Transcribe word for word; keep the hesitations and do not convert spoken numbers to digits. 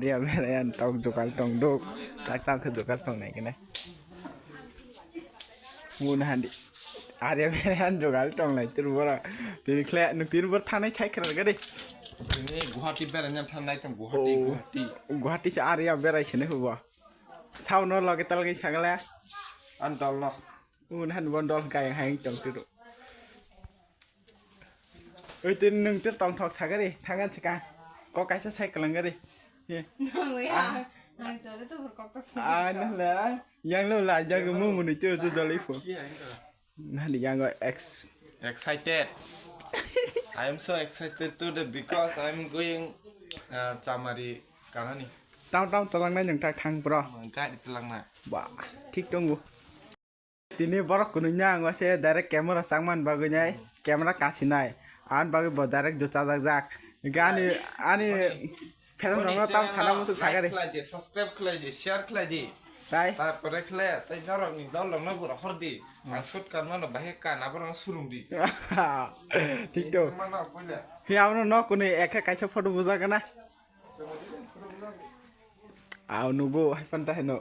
Dia berayan tok jokal tong dok. Tak tak ke jokal tong nai kene. Mun handi. Arya berayan jokal tong nai tur bora. Tini khle nuk tini bor thanai chai khra gade. Ini Guwahati berayan thanai tong Guwahati, Oh. Guwahati. Guwahati se Arya berai sene hubo. Sao no loge tal gai sagala. An dol no. Mun han bon dol gai hai tong turu. Oi, tin nung tir tong thok sagari, thangan sika. Ko kaisa sai kalang gari. Ye. Nang le Ah. ang, ang jole to bor kok ta Ah, na la. Yang lo la jaga mu muni tu tu dol ifo. Nah, di yang go ex. Excited. I am so excited today because I am going, uh, Chamari kanani. Tau tau talang na nung tak thang bro. Gari talang na. Ba, thik tongo. Tini borok kunu nya ang wase direct camera changman bagwi nai, camera kasi nai. An bagwi bo direct jo chajak jak. Gani ani fan rok tam sana musuk sagari. Like khlai di, subscribe khlai di, share khlai di. Tai. Tarpore khle, tai norok ni dol rok no bura hor di. Ang shoot kan mano bahai kan aborok no surung di. Thik to. Mano puila. Hi abono no kunu ekha kaisa photo bujak na. Au nugo hai panta heno.